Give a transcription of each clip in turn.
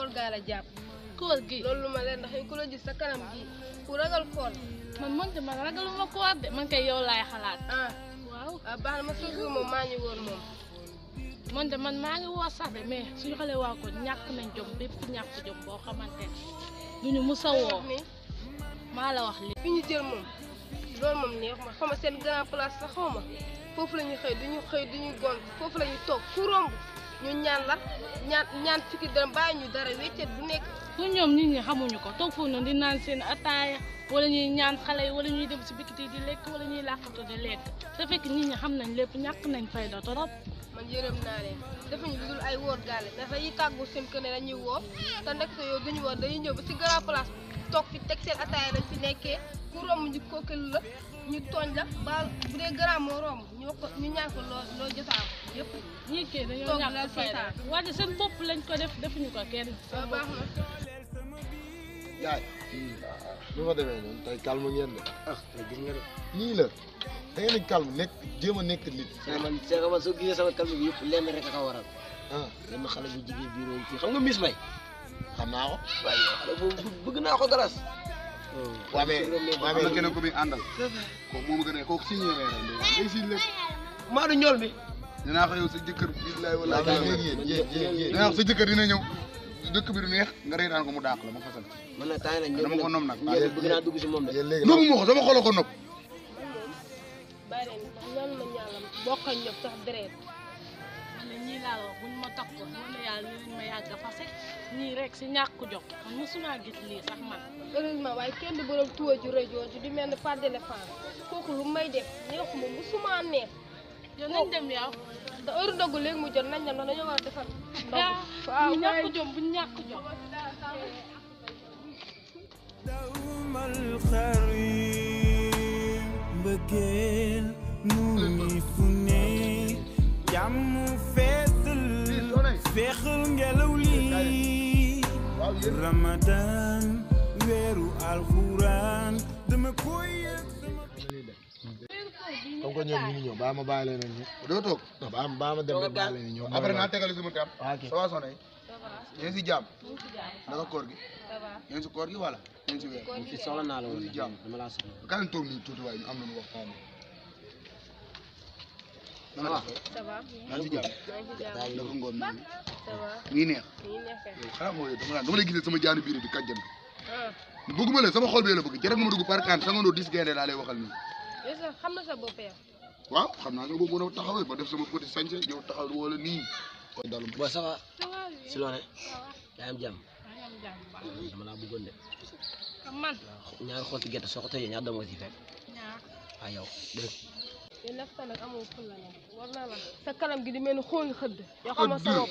koor gaa la jàpp. koor gi loolu lu ma leen ndax ku la gis sa kanam gi ku ragal koor. man ragaluma koor de man kay yow laay xalaat. waaw baax na ma suuf moom maa ngi woor moom. man maa ngi woor sax de mais suñu xale waa ko ñàkk nañ jom bépp ñàkk jom boo xamante ne duñu musa woor maa la wax lii. fi ñu jël moom loolu moom neex ma xaw ma seen grand place sax xaw ma foofu la ñuy xëy duñu gont foofu la ñuy toog ku romb ñu ñaan la ñaan fukki dërëm bàyyi ñu dara weccet bu nekk. pour ñoom nit ñi xamuñu ko toog foofu noonu di naan seen ataaya wala ñuy ñaan xale yi wala ñuy dem si bikiti di lekk wala ñuy làqatu di lekk te fekk nit ñi xam nañ lépp ñàkk nañ fayda torop. man yërëm naa leen defuñu lu dul ay woor gaale dafa yi tàggu seen kër ne dañuy woor te nekk te yow duñu woor dañuy ñëw ba si grand place toog fi teg seen ataaya lañ fi nekkee ku romb ñu kookel la ñu tooñ la ba bu dee grand moo romb ñu wax ko ñu ñaan ko loo jotaam yëpp. ñii kay dañoo ñàkk fayda waaye seen bopp lañ ko defuñu ko kenn. waaw baax na. yaay lu fa demee noonu tey calme ngeen de tey gis nga de nii la da ngeen di calme nekk jéem a nekk nit. man soo gisee sama calme bi yëpp lenn rek a ko waral benn xale bu jigéen bii roon fii xam nga Miss May xam naa ko waaye xale boobu bëgg naa ko garas waaw mais am na keneen ko bi àndal kooku moo ma gën a kooku signé weer day signé lépp Maadu ñool bi dinaa ko yow sa jëkkër billaay wala léegi yéen dinaa ko sa jëkkër dina ñëw dëkk bi du neex nga reetaan ko mu dàq la ma fasal man nag temps yii nag dama ko nom nag bëgg naa dugg si moom de yéen léegi nobu moo ko sama xolo ko nopp bàyyi leen ndax ñaanu ma ñaalam bokk ak ñoom sax deret. man ne ñii laa la wax buñ ma takkoon man na yàlla liñ ma yàgg a fase ñii rek si ñàkk jox man mosuma gis lii sax man. heureusement waaye kenn du borom tuwa ju rëy jooju di mel ne pas d'éléphant kooku lu may def neexuma musuma neex. yow nañ dem yow. da heure ndogu léegi mu jot nañ dem ndax dañoo war a defar ndogu. waaw ñàkk jom bu ñàkk jom. dawmal xarit mbëggeel mu ngi fu ne jàmm feesal feexal ngelaw li Ramadan weeru alxuraan dama koy yëg sama comme que ñoom ñu ngi ñëw baa ma bàyyi leen ñu doo toog baa ma dem rek bàyyi leen ñëw après naa tegal sama kam ok ça va sonné yéen si jàmm naka koor gi yéen si koor gi wala yéen si weer fi soxla naa la woon si jàmm dama laa soxla kan toog nii tuuti waaye ñu am na lu waxtaan ça va ça va. yaa ngi si jàmm maa ngi ci jàmm. dafa ngoon mi ça va. ngi neex nii nekkee. yow xanaa moo yow dama lay gisee sama jaanu biir di kàjjan bëgguma la sama xol bee la bëgg jarab nga ma dugg par kan sangandoo 10 gaynde laa lay waxal nii yow sax xam na sa bopp yow. waaw xam naa nga boobu mën a taxawee ba def sama petit sañse yow taxaw wala nii koy dalu boo ça va ça va si loone yaa am jàmm maa ngi am jàmm bu baax. dama laa bëggoon de comme man. waaw ñaari xool ci gerte soo ko tëjee ñaar dama ci fekk ñaar. waaw yow dégg yow nag sax nag amoo ful la nag war naa la sa kanam gi di mel ni xool xëdd. yoo xam sa bopp.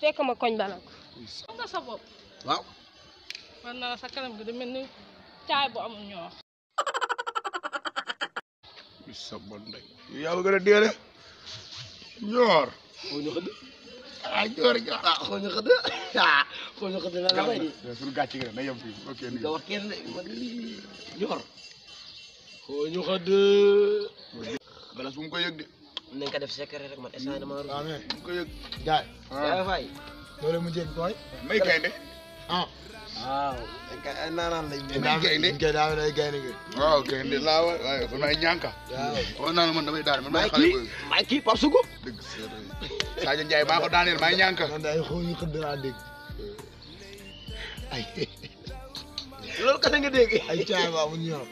fekk ma koñ ba nag. xam nga sa bopp. waaw war na la sa kanam gi di mel ni caay bu amul ñor. sa bon ndey yaa gën a deele ñoor xoo ñu xëdd ñoor xoo ñu xëdd xoo ñu xëdd la la may di suñu gàcce gi na yem fii ok ni nga wax kenn de man lii ñor xoo ñu xëdd galas bu mu ko yëg de nañ ko def secret rek man instant dama war waaw mais bu mu ko yëg jaay yaa fay loolu mu jéeg tooy may gaynde ah waaw ay naanaan lañ may gaynde kay daa mel ay gaynde nga waaw gaynde laa wa waaye kon ay ñànka waaw wax naa la man damay daane man maay may xale kii boy maay kii Pape Sougou dëgg Sadio Ndiaye maa ko daaneel may ñànka man de ay xoo ñu xëdd laa dégg ay loolu kese nga dégg ay caay ba amul ñor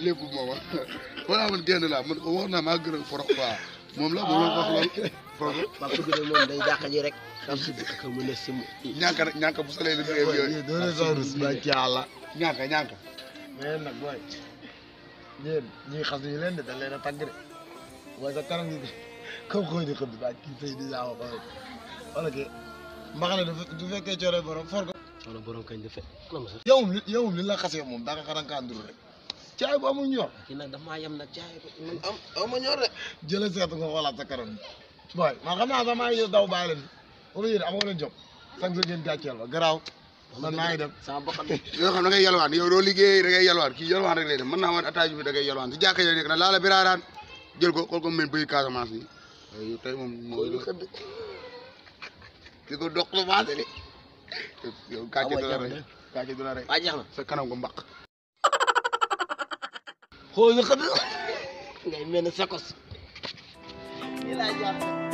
lépp moom voilà man génn laa man wax naa maa gën a forox quoi moom la moom la wax lool forox Pape Sougou de moom day jàq ji rek Pape Sougou ak mën a sim ñànka bu solee li yooyu doone soxna si ba ci yàlla ñànka mais nag booy yéen ñii xas ñu leen de dañ leen a tàgg de waaye sa kanam gi comme xoo ñu xëdd ba kii tey di jaaw ko wala ke mbaxane du fekkee coore borom for ko wala borom kañ defe yow moom li la xasee moom daa nga xarankaa ndur rek caay bu amul ñor kii nag dafa maa yem nag caay ko man am ma ñor de jële seetu nga xoolaat sa kanam booy man xam naa sax maa ngi daw bàyyi leen wala yéen amoo leen job sax sa ngeen gàcceel ba garaaw man maa ngi dem sama bokkal yoo xam da ngay yalwaan yow doo liggéey da ngay yalwaan kii yalwaan rek lay def mën naa woon attaque bi da ngay yalwaan si jàkka yow nekk na laala biraaraan jël ko xool ko mel bëy Casamance nii yow tey moom mooy lu xëdd ki ko dox la maase de yow kàcce du la rey kàcce du la rey waa jeex na sa kanam ko mbaq xool nga xëdd ngay mel ne sakos nii laa jàpp